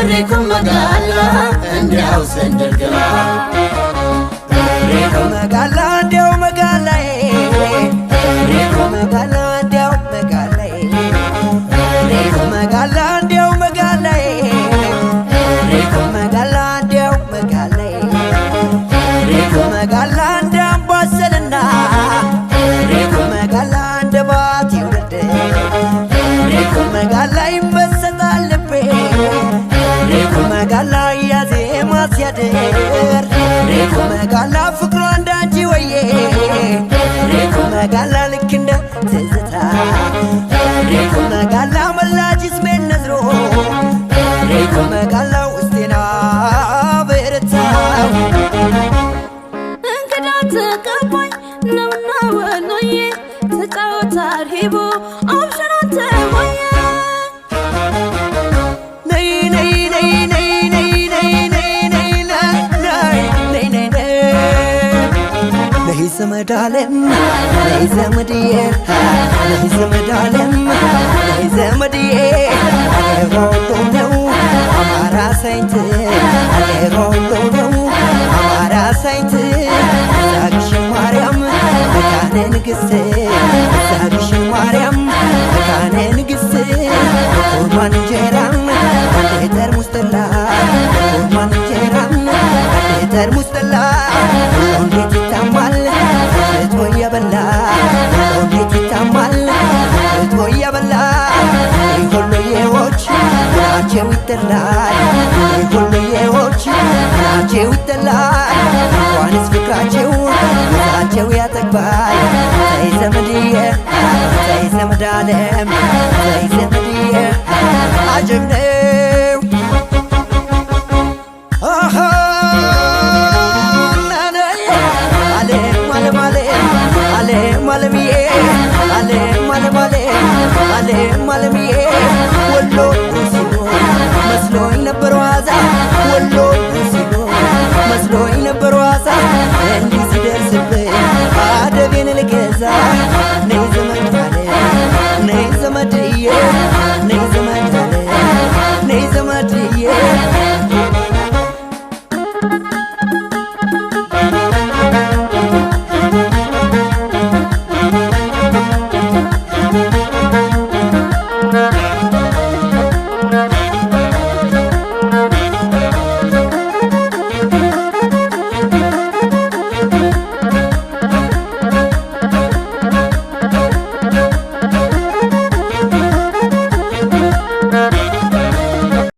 እሬኩም መጋላ እንዲያው ሰንደል ግባ። መጋላ እንዲያው መጋላዬ፣ መጋላ እንዲያው መጋላዬ፣ መጋላ እንዲያው መጋላዬ፣ መጋላ እንዲያው መጋላዬ፣ መጋላ እንደ አምባሰልና መጋላ እንደ ባቲ ውረድ መጋላ ይመሰጣል ልቤ መጋላ እያዜማ ሲያድር መጋላ ፍቅሯ እንዳንቺ ወዬ መጋላ ልክ እንደ ትዝታ መጋላ መላ ጅስሜን ነዝሮ መጋላ ውስጤና በረታው። እንግዳ ተቀባይ ነውና ወሎዬ፣ ተጫወት አርሂቦ አብሽር አንተ ሆዬ። ነይ ነይ ነይ ነይ ነይ ነይ ነይ ነይ ነይ ነይ ነይ ነይ ነይ ዘመድ አለም ነይ ዘመድዬ ነይ ዘመድ አለም ነይ ዘመድዬ፣ አገር ሁሉ ነው አማራ ሳይንት፣ አገር ሁሉ ነው አማራ ሳይንት። ዛግሽን ማርያም መካነ ንግስት፣ ዛግሽን ማርያም መካነ ንግስት፣ ቁርባን እንጀራ አንድ ጠርሙስ ጠላ፣ ቁርባን እንጀራ አንድ ጠርሙስ ጠላ፣ ሁሉ እንዴት ይታማል ክትፎ እየበላ፣ ሁሉ እንዴት ይታማል ክትፎ እየበላ። ሁሉዬዎች ምናቸው ይጠላል፣ ሁሉዬዎች ምናቸው ይጠላል፣ እንኳንስ ፍቅራቸው ወዛቸው ያጠግባል። ተይ ዘመድዬ፣ ተይ ዘመድ አለም፣ ተይ ዘመድዬ፣ አጀብ ነው። አሃ አለም አለም አለም አለም አለምዬ አለም አለም አለም አለም አለምዬ።